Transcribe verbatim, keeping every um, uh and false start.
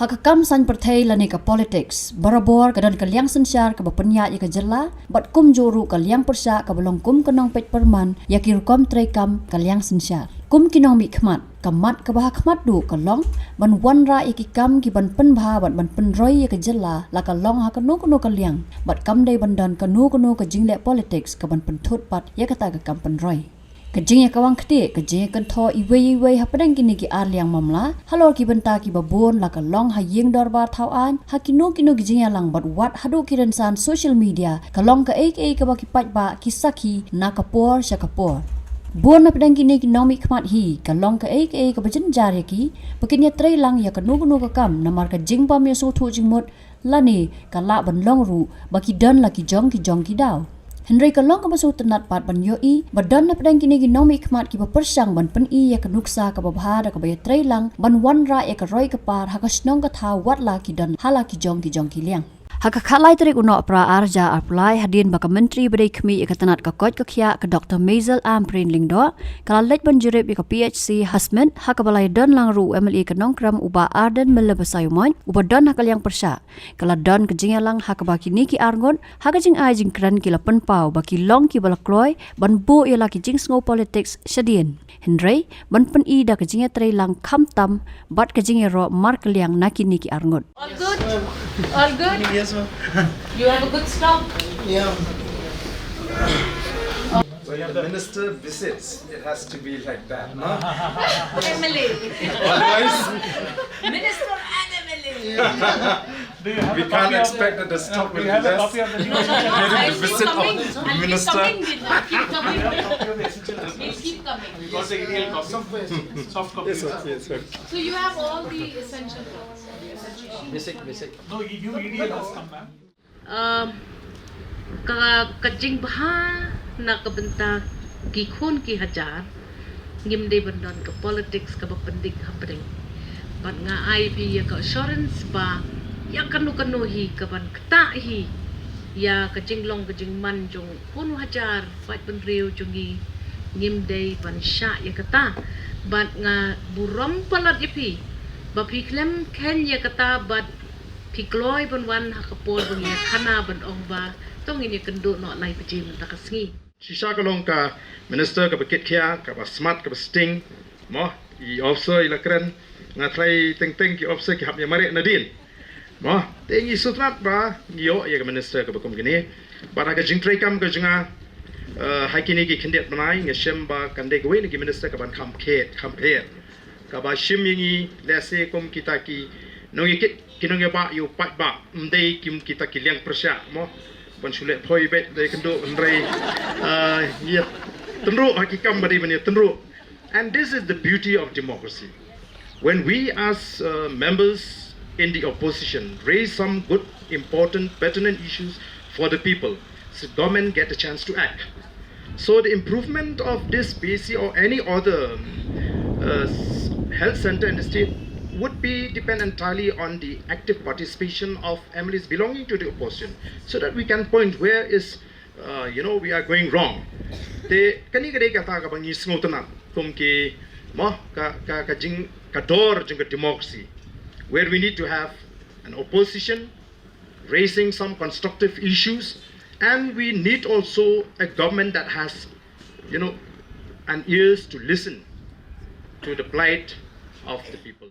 Ha ka kam saiñ pyrthei lane ka politics, barabor ka don ka liang synshar kaba pynïaid ïa ka jylla, bad kumjuh ruh ka liang pyrshah kaba long kum ka nongpeit pyrman ïa ki rukom treikam ka liang synshar. Kum ki nongmihkhmat, ka mat kaba ha khmat duh ka long ban wanrah ïa ki kam ki ban pynbha bad ban pynroi ïa ka jylla, la ka long ha kano kano ka liang, bad kam dei ban don kano kano ka jingleh politics ka ban pynthut pat ïa kata ka kam pynroi. Ka jingïakawang ktieh, ka jingïakynthoh iwei iwei hapdeng kine ki ar liang mamla halor ki bynta kiba bun, la ka long ha ïing dorbar thaw aiñ, ha kino kino ki jingïalang, bad wat haduh ki rynsan social media, ka long kaei kaei kaba ki paidbah ki sakhi na ka por sha ka por. Bun hapdeng kine ki nongmihkhmat hi, ka long kaei kaei kaba jynjar ïa ki ba kin ïatreilang ïa kano kano ka kam, namar ka jingbym ïasngewthuh jingmut lane ka lah ban long ruh ba ki don la ki jong ki jong ki daw. Hynrei ka long kaba sngewtynnat pat ban ïohi ba don hapdeng kine ki nongmihkhmat kiba pyrshang ban pyni ïa ka nuksa kaba bha da kaba ïatreilang ban wanrah ïa ka roi ka par ha ka shnong ka thaw, wat la ki don ha la ki jong ki jong ki liang. Ha ka khatlai tarik u Nohprah arhajar arphew lai, hadien ba ka Myntri ba dei khmih ïa ka tnat ka koit ka khiah, ka Doktor Maisel Ampareen Lyngdoh, ka la leit ban jurip ïa ka P H C ha Smit, ha kaba la ïadon lang ruh u M L A ka Nongkrem u Bah Ardent Miller Basaiawmoit, uba don ha ka liang pyrshah. Ka la don ka jingïalang ha kaba kine ki arngut, ha ka jingai jingkren, ki la pynpaw ba ki long kiba la kloi ban buh ïa la ki jingsngew politics shadien, hynrei ban pyni da ka jingïatreilang khamtam bad ka jingïaroh markylliang na kine ki arngut. All good? All good? Yes, ma'am. You have a good stop? Yeah. When the minister visits, it has to be like that, no? M L A. Otherwise, Minister and M L A. Do you have we a can't copy of expect the, that the stock uh, do will you be have a less copy of the news? During the visit of the minister. I'll keep coming. I'll keep coming. We'll keep coming. We got the email copy. Soft copy. Yes, sir. Yes, sir. So you have all the essential documents. Basic, basic. No, you, you email us, come, ma'am. Um, ka, ka jingbha na ka bynta ki khun ki hajar, ngim dei ban don ka politics kaba pyndik hapdeng. Bad nga ai phi ïa ka assurance ba ïa kano kano hi kaban ktah hi ïa ka jinglong ka jingman jong u khun u hajar paidbynriew jong ngi, ngim dei ban shah ïa kata. Bad nga burom palat ïa phi ba phi khlem kheiñ ïa kata bad phi kloi ban wan ha ka por ba ngi ïa khana ban ong ba to ngin ïa kynduh noh lai baje mynta ka sngi. Shisha ka long ka minister kaba kitkhia, kaba smart, kaba sting. Mo, i officer i la kren, nga tharai teng teng ki officer ki hap ïa mareh nadien. Mo, te ngi sngewtynnat ba ngi ïoh ïa ka minister kaba kum kine. Bad ha ka jingtreikam ka jong nga, eh, ha kine ki khyndiat bnai, nga shem ba kan dei kawei na ki minister kaban kham khet, kham pher. Kaba shim ïa ngi, lehse kum kita ki nongïakit, ki nongïabah ïa u paidbah, ym dei kim kita ki liang pyrshah, mo. Ban shu leh phoi beit da ïakynduh, hynrei, ah, ïa tynruh ha ki kam ba dei ban ïa tynruh. And this is the beauty of democracy. When we as, uh, members in the opposition raise some good, important, pertinent issues for the people, the government get a chance to act. So the improvement of this P H C or any other, uh, s-, health center in the state would be depend entirely on the active participation of M L As belonging to the opposition, so that we can point where is, uh, you know, we are going wrong. Te kane ka dei kata kaba ngi sngewtynnat kum ki, mo, ka, ka, ka jing, ka dor jong ka democracy, where we need to have an opposition raising some constructive issues, and we need also a government that has, you know, an ears to listen to the plight of the people.